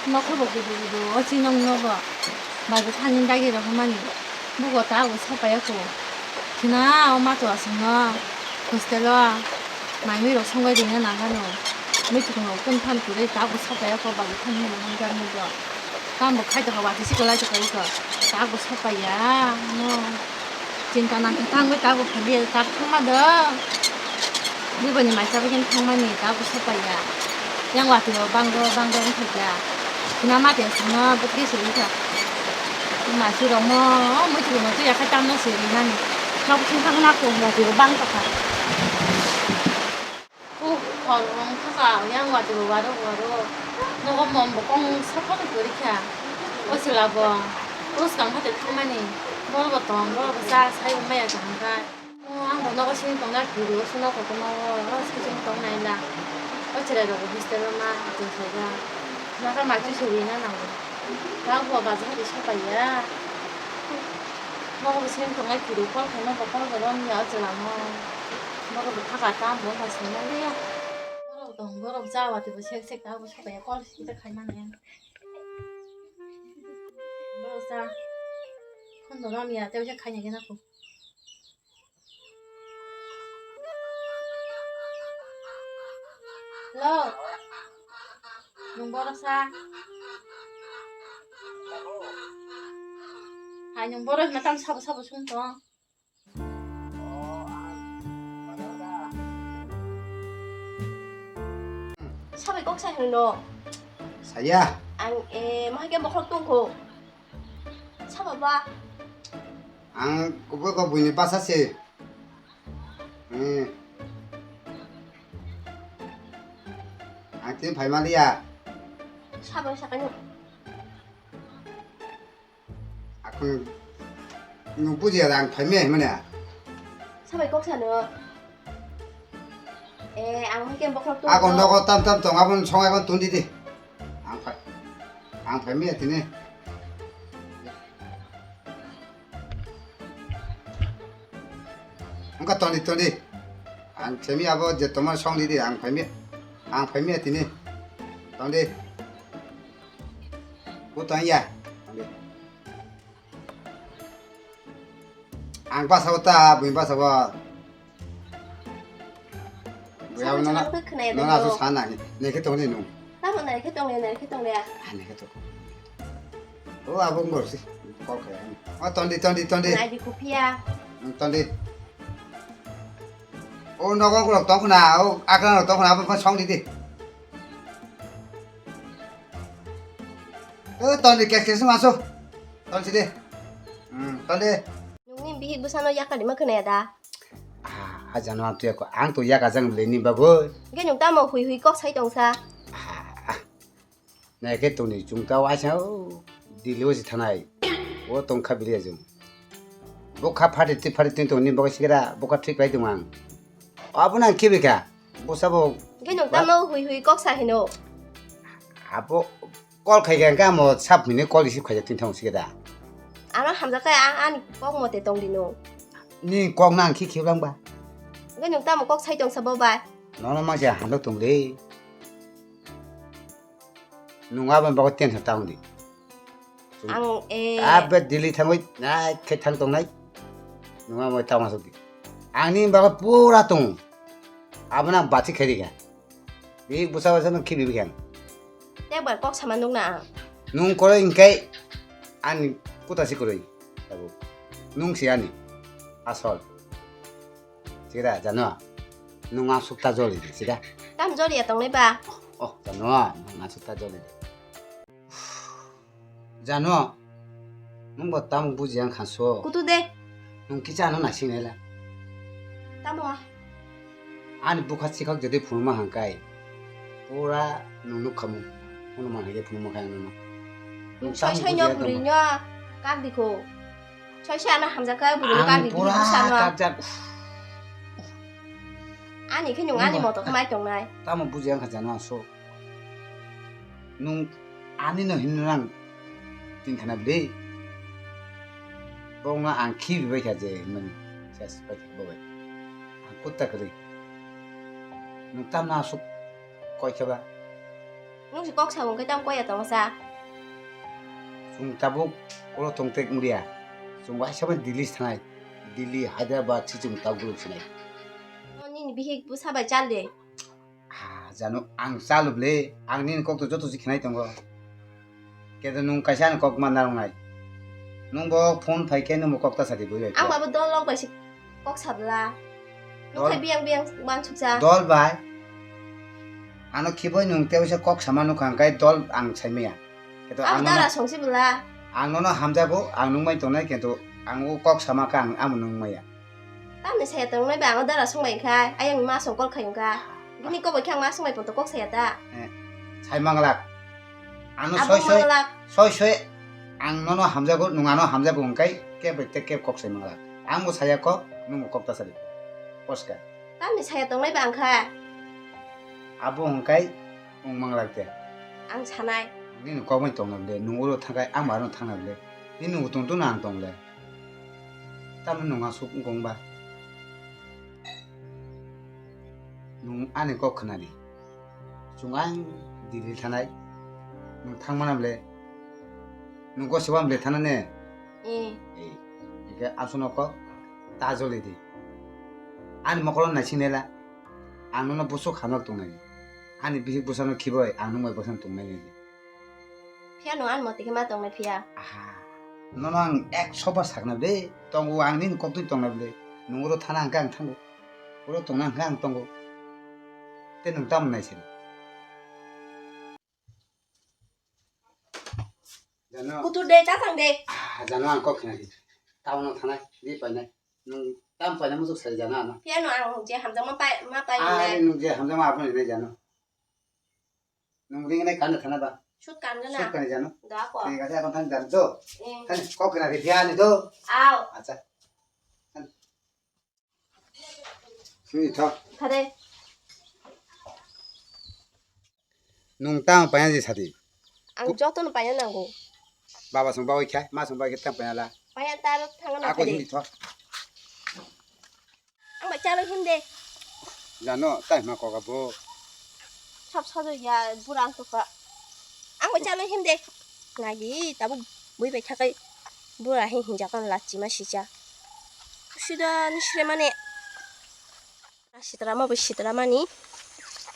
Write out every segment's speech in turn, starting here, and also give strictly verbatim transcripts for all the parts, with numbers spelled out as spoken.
Nokho bo gudu gudu o chinong nogo. Babu thani dagi rok mani. Bugo ta bo sapaya ko. Khina o mato aswngno hostel o mai mui rok songwi rina nangano. Mui thwkno kun phan kwrwi ta bo sapaya ko babu thani rok hamjaknai bo. Tamo khai tokha watwi sikla lai tokha iko. Ta bo sapaya no. Chinta nang khe tangwi ta bo phaliya ta thangma do. Bubani mai chabwi khe thangmani ta bo sapaya. Yang watwi rok bangro bangro wngkha kya. Khina mati aswkno bwtwi swi wngkha. Maisu rok mo muitu rok no twi yakhai tamno swi rinani. Nok thung thang na kung watwi rok bang tokha. Uk, hor wng kha ka, yang watwi bo waro waro. Nogo mom bo kong sokha twi kwrwi kha. O chwla bo. O swkang phatwi thangmani. Borok bo tong, borok bo cha, sai bo maya kaham kha. O ang bo nogo sini tong na kiri, o sini kotorma o, o sini tong nai la. O chwrai rok bo hostel o ma tong kha ga. Nokha ma chusuri na nango. Rang bo baja hati sopai ya. Nogo bo sini tong na kiri, kol khai nogo kol bo rom ya o chwla mo. Borok bo thaka tam bo ma sini na le ya. Borok tong, borok cha watwi bo sek sek ta bo sopai ya, kol sita khai mani ya. Borok cha. Khon bo rom ya, tei khe khai nai khe na kho. Hello. Nung borok sa. Hai nung borok na tam sabo sabo sung tong. Sabai kok sai hwnwi no. Saya. Ang, eh, mahai khe bokhorok tong kho. Sabo ba. Ang kubui ko buini basa se. Hmm. Ang tini phai maliya. Sabo sakani. Akung nung bujiya ang phai maya himani. Sabai kok sano. Eh, ang hai khe bokhorok tong. Akung nogo tam tam tong abon song akung tun di di. Ang phai, ang phai maya tini. Wngkha tongdi, tongdi. Ang semi abo je tomar song di di, ang phaimi, ang phaimi tini. Tongdi. Bo tong ya. Tongdi. Ang basa bo ta, bui basa bo. Bui abo nono, nono asu sana ni. Nekhe tongdi nung. Tamo nekhe tong ya, nekhe tong ya. Ah, nekhe tong. O abo ngor si. Kok ya. O tongdi, tongdi, tongdi. Nai di kupia. Tongdi. O nogo rok tong khna, o akran rok tong khna, abo song di di. O tongdi, kes kes maso. Tong si di. Hmm, tongdi. Nungni bihik bwsano yakarima khna ya da? Ah, aja no ang tuya ko, ang to yaka jang le ni babu. Ge nung tamo hui hui kok sai tong sa. Ah, ah. Naikhe tongni chwng ta waisa o Delhi o se thanai. O tongkha bili ajung. Bokha phati ti phati tin tongni bokha sikra bokha thik pai tong ang. Abo nang khibi kha. Bosabo. Khe nung tamo hui hui kok sa hino. Abo call khai kha mo sap mini call receive khai tin thong sikra. Ano hamjak khe ang ani kok mote tong dino. Ni kok nang khi khiblang ba. Khe nung tamo kok sai tong sa bo bai. Nono ma se hamjak tong le. Nung aboni bagwi tension ta wngdi. Ang, eh, abe Delhi thangwi nai khe thang tongnai. Nung abo tama sokdi. Angni bagwi pura tongo. Abono ang bachi khairi kha. Bihik bwsa bwsa no khibi bikha ang. Tekbar kok sama nukna ang. Nung koroi hingkai ani kuta si koroi. Tabuk. Nung si ani. Asol. Chira, jano? Nung aswk ta joli di, chira? Tam joli ya tongnai ba? Oh, jano, nung aswk ta joli di. Jano, nung bo tamo buji ang khanso. Kutu de. Nung kicha ano naising naila. Tamo? Ani bukha chikhok jodi phunuma hangkai. Pura nung nuk khamu. Phunuma hangkai phunuma khai nung. Nung soi soi nyo bwrwi nyo kak dikho. Soise ano hamjakha, bwrwino kagwi pura bwsano. Kakjak. Ani khe nwng ani moto khe mai tongnai. Tamo buji ang kha jano aswk. Nwng ani no hinwi rang tin khana bwle. Bongno ang khibi bai kha je hinmani. Ses bai kha bo bai. Ang kutta kwrwi. Nwng tamno aswk koi khe ba. Nwng si kok sa hwnkhe tamo koya tongo sa? Chwng tabuk oro tong tek wngya. Chwng waisa bai Delhi thanai. Delhi, Hyderabad si chwng tabuk guluk sinai. O nini bihik bwsa bai chal de. Ah, jano ang chalo ble, ang nini kok to joto si khnai tongo. Kedo nwng kaisa ani kok ma narwknai. Nwng bo phone phai khe nwng bo kok ta sadi bui bai. Ang mabo dol rok bai se kok sabla. Nwng Dol- khai biyang biyang wansuksa. Dol bai. Ano khiboi nwng tei waisa kok sama nukha hwnkhe dol ang saimaya. Kedo Abo ang nono, dara songsi bwla. Ang nono hamjago, ang nungmai tongnai, kintu ang o kok sama khe ang amo nungmaya. Tamni saya tongnai ba ang o dara songmai kha, ayang ma song kol khai wngkha. Bini kok bai khe ang ma songmai poto kok saya ta. Eh, sai manglak. Ano Abo soi soi, manglak. Soi soi ang nono hamjago, nung ano hamjago hwnkhe kebo te kebo kok sai manglak. Ang bo saya kok, nung bo kok ta sadi. Poska. Tamni saya tongnai ba ang kha. Abo hwnkhe Wng manglak de. Ang sanai. Nini kokmai tongna bwle, nwng oro thangkhe ang aro thangna bwle. Nini utung tungno ang tong le. Tamo nwng aswk wngkha wngba? Nwng ani kok khna di. Chwng ang Delhi thanai. Nwng thang mana bwle. Nwng gosiba bwle thana ne? Eh. Eh. Hingke aswkno kok ta joli di. Ani mokolo naising nela. Ang nono bwswk hamjak tongnai. Ani bihik bwsano khibai ang nwng bai bwsano tongnai nini. Phiya nwng ani motike ma tongnai phiya. Aha. Nono ang ekso bar sakna de. Tongo ang nini koktwi tongna de. Nwng oro thana hwnkhe ang thango. Oro tongna hwnkhe ang tongo. Tei nwng tamo naising? Jano. Kutur de, cha thang de. Ah, jano ang kok khna di. Town o thanai, di painai. Nwng tam painai muchuk sai jano ano. Phiya no ang je hamjakma pai, ma pai Ah, nai. Nwng je hamjakma abo ni nai jano. Nwng ring nai kan thana ba. Sut kan gana. Sut kan jano. Da ko. Thik ase, এখন than jano to. Eh. Than kok khna di phiya ni to. Ao. Acha. Sini tho. Thade. Nwng tamo paina je sadi. Ang jotono paina nango. Baba song bawi kha, ma song bawi kha tamo paina la. Paina taro thangna Ako thade. Hini tho. Ang bai chalo him de. Jano, tai ma koga bo. Sab sajo ya, bura ang toka. Ang bai chalo him de. Nagi, tabuk bui bai thakai bura hin hinjakan lachima sicha. Sida ni sremane. Sitra ma bai sitra mani.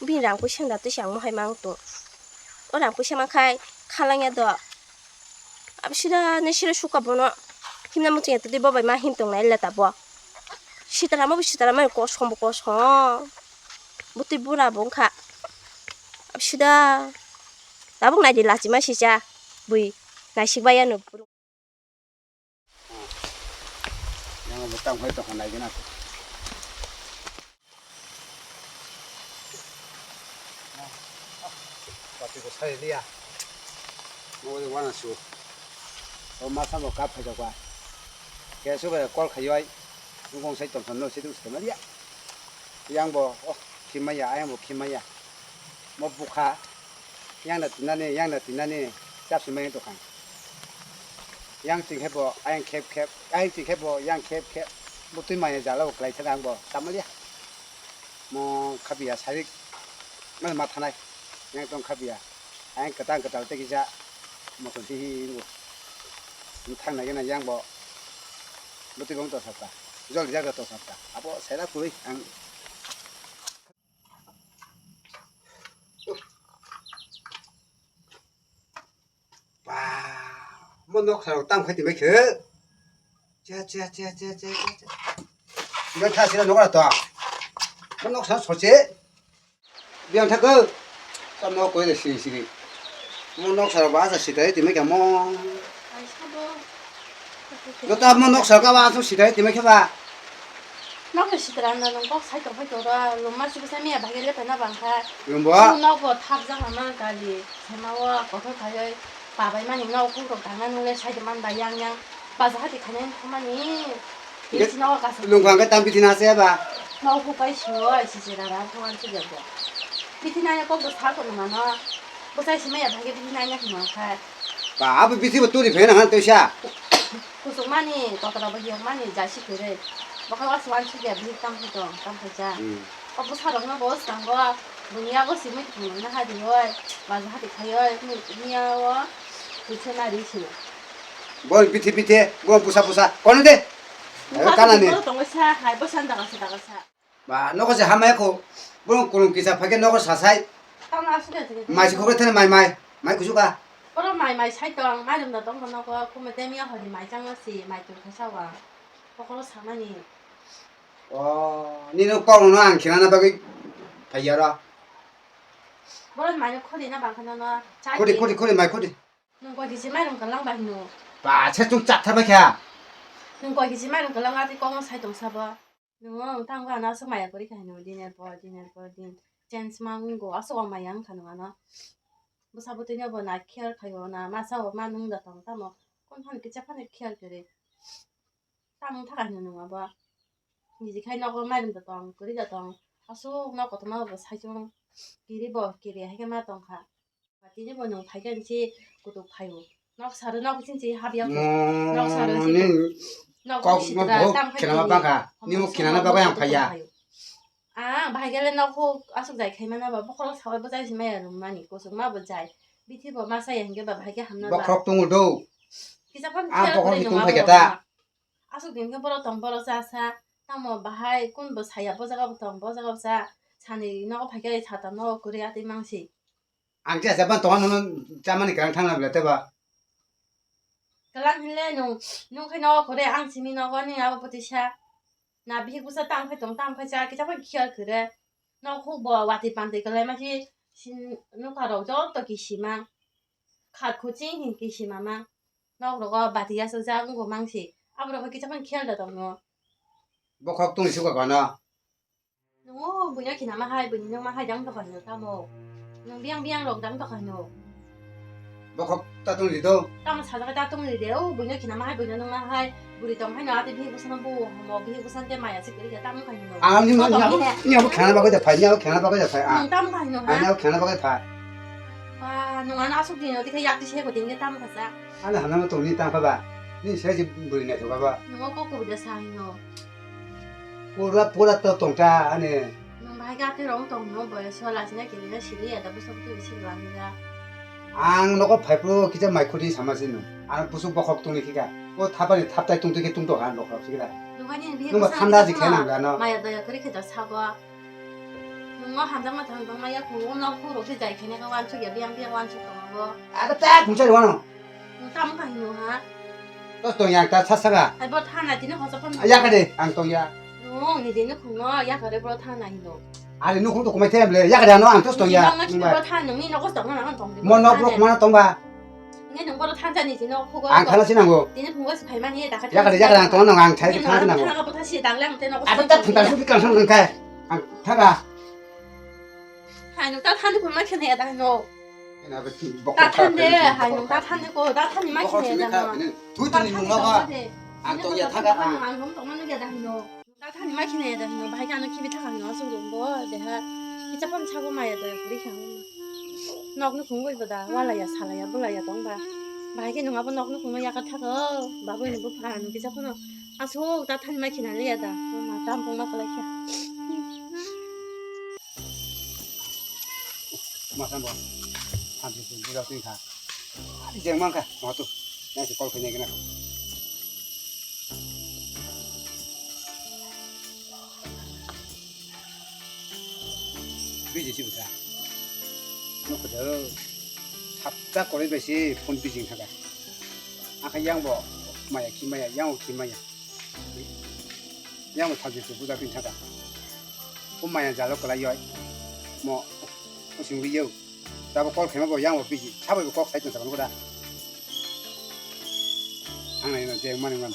Bini rang puisa da twi ang mohai mang tong. O rang puisa ma khai khalangya do. Abo sida ni sira suka bono. Himna muchung ya twi bo bai ma him tong nai le tabo. Sitra ma bai sitra mani kosom bo kosom. Butwi bura bo wngkha. Abo sida. Tabuk nai di lachima sicha. Bui. Naisik bai ano. Yang bo tang hoi tong nai gana. Pati ko sai dia. Mo de wana su. O masa bo kap phai jokwa. Kesu ba kol khayoi. Nung sai tong no situ se maria. Yang bo, oh, khimaya, ayang bo khimaya. Mo bukha. Yang na tinani, yang na tinani, chap si mai tokang. Yang ting khebo, ayang khep khep, ayang ting khebo, yang khep khep. Bo twi maya jala bo klai thang bo, tamalia. Mo khabiya sarik, mana ma thanai, yang tong khabiya. Ayang katang katal te kisa, mo tong ti hi ngo. Mo thang na gena yang bo, bo twi bong to sapta, jol jak to sapta. Abo sera kuri ang. Ba, mo nok sarok tam khai timai khe. Cha, cha, cha. Nang tha sira nok ra to. Mo nok sa soche. Biang tha ko. Tam nok koi de siri siri. Mo nok sarok ba sa sitai timai khe mo. Ai sabo. Joto amo nok sarka ba aswk sita hai timai khe ba. Nok ni sitra no nung kok sai tong phai tong ro, lum ma chubu sai miya bagwi le phai na bang kha. Lum bo? Nung nok bo thap jak na ma kali, sai ma o kothok khai oi, pa bai mani nok khung rok dang na nung le sai de man ba yang yang, ba ja hati khai nai thang mani. Ge-, Bisi nok ka sa. Lum khang khe tam bithi na se ba? Nok khu kai si oi, si se ra ra thong an si de bo. Bithi na ya kok do sa ko no ma no. Bo sai si miya bagwi bithi na ya ma kha. Ba, abo bithi bo turi phai na han toisa. Kusuk mani, kotora bo hiyok mani, jasi kwrwi. Bokhok aswk uansuk ya, bihik tang phai tong, tang phai cha. Hmm. O bwsa rok no bo swkango, Buni yago simui thangna hadi hoi, baja hadi khai hoi, miya o, puisa nari si. Bol bithi bithi, bol pusa pusa, kono de. Ayo kana ni. Bol tongo sa, hai bwsa daga sa daga sa. Ba, noko se hamai ko. Bol kulung kisa phage noko sasai. Tamo asuk ya jini. Mai si khokre thene mai mai, mai kusuka. Boro mai mai sai tong, mai rum da tong kono ko, kume de miya hori mai chang si, mai tu khasa wa. Kokoro samani. O, nini kokno ang khinana bagwi phaiya ro. Borok maino khulina bangkha nono. Khudi, khudi, khudi, mai khudi. Nwng koi kisi mairum kwlang bai hino. Ba, se chwng chatha bai kha. Nwng koi kisi mairum kwlang ati kokno sai tong sabo. Nwng tang ba na sok maya kori kha hino, diner por, diner por din. Change ma wng go, asok o maya wng kha nwng ano. Bwsa bwtwi no bo na care khaio na, masa o ma nwng da tong tamo. Kon phano kicha phano care kere. Tamung thaka hino nung abo. Niji khai nogo mairum da tong, kwrwi da tong. Aswk nok kotorma bo saichung kiri bo kiri hai khe ma tong kha. Tini bo nung phai khe nisi kutuk phaio. Nok saro nok sing si habya ko. Nok saro si. Nok kok sitra tam khai khinama baka. Nimo khinana bagwi ang phaiya. Ah, bahai khe le nok aswk jai khai mana ba bokhorok sawi bo jai si maya rung mani kusuk ma bo jai. Bithi bo ma sai hingke ba bahai khe hamna ba. Bokhorok tungo do. Kisa phano. Ah, bokhorok tung phai khe ta. Aswk din khe borok tong, borok cha sa. Tamo bahai kun bo saya, bo jaga bo tong, bo jaga bo cha. Sani nogo phai khe sata nogo kwrwi atwi mangsi. Ang khe acha ban tongo nono chamani kwrang thangna bwle tebo. Kwlang hinle nung, nung khe nogo kwrwi ang simi nogo ni abo bwtwi sa. Na bihik bwsa tamo khai tong, tamo khai cha, kisa phano khiya kwrwi. Nok huk bo watwi pantwi kwlai ma khe sin nokha rok joto kisima. Khat khuching hin kisima ma. Nok rogo bati aswk jak wngkha mangsi. Aborok kisa phano khel da tongno. Bokhok tungwi suka kono. Nungo buino khinama hai, buini nungma hai dang tokha hino tamo. Nung biyang biyang rok dang tokha hino. Bokhok ta tungri do. Tamo sajak ta tungri de, o buino khinama hai, buino nungma hai. Buri tong haino ati bihik bwsano bo homo, bihik bwsano de maya se kwrwi khe tamo khai hino. Ang ni ma ni abo khana bagwi da phai, ni abo khana bagwi da phai. Nung tamo khai hino ha? Ang ni abo khana bagwi phai. Ba, nung ano aswk dino, tikhe yak tise ko dingke tamo kha sa. Ano hana no tongni tang kha ba. Ni se je buri na thoga ba. Nung o kok kubui da sa hino. Pura, pura to tong ta ani. Nung bahai ga te rong tong no boy so la sina kiri na sili ya da busa butu isi la ni ga. Ang nogo phai pro kisa mai khudi sama sino. Ang busu bokhok tongni khika. O thapani thaptai tongtwi khe tongtokha ang bokhok sikira. Nung ba thanda ji khe nang ga no. Maya daya kari khe da sabo. Nungno hamjakma thang tongma ya khungo nok phungrok se jai khaina khe wansuk ya biyang biyang wansuk tongo bo. Abo ta khungsa rwano. Nung tamo kha hino ha? Tos tong yang ta sa saka. Ai bo thana tini hosa phano. Yakade ang tong ya. Nung ni dini khungno yakare bo thana hino. Are nukhung to kumai themle yakade ano ang tos tong ya. Nung no kini bo thana nung ni nok kos tong na ang tong. Mo nok rok mana tong ba. Nge nung bono thansa ni sino khugo. Ang thana sinango. Tini phungo si phaimani ya dakha. Yakare yakare ang tongna nang ang thai thana sinango. Thana bothasi danglang teno. Ata ta thanta su kan sang kai. Ang thana. Hai nung ta thani phunma khene ya dano. Ena be bok ta thande, hai nung ta thande ko, ta thani ma khene ya dano. Tu tu ni nung ma. Ang to ya thana. Ang nung tongma nung ya dano. Ta thani ma khine da hino, bahai khe ano khibi thaka hino, aswk rwngbo, deha. Kisa phano sago maya doya kwrwi kha hwnma. Nok nukhung bai bo da, walaya, salaya, bulaya tong ba. Bahai khe nwng abo nok nukhungno yakar thaka, o, babui ni bupha, ano kisa phano aswk ta thani ma khina liya da, o ma, tampung ma kwlai kha. Masa bo, thanti buja twi kha. Ani jeng mang kha, ma tu, nang si call khainai gana. Busy si bwsa. Nokho de, sapta kwrwi bai se phone busy wngkha. Akha yang bo maya khi maya, yang bo khi maya. Yang bo thabjil tu buja pin thaka. O maya jalo kwlai yoi. Mo, o sing wi yo. Tabo call khaima bo yang bo busy. Sabai bo kok sai tong sa kono da. Ang nai no je mani man.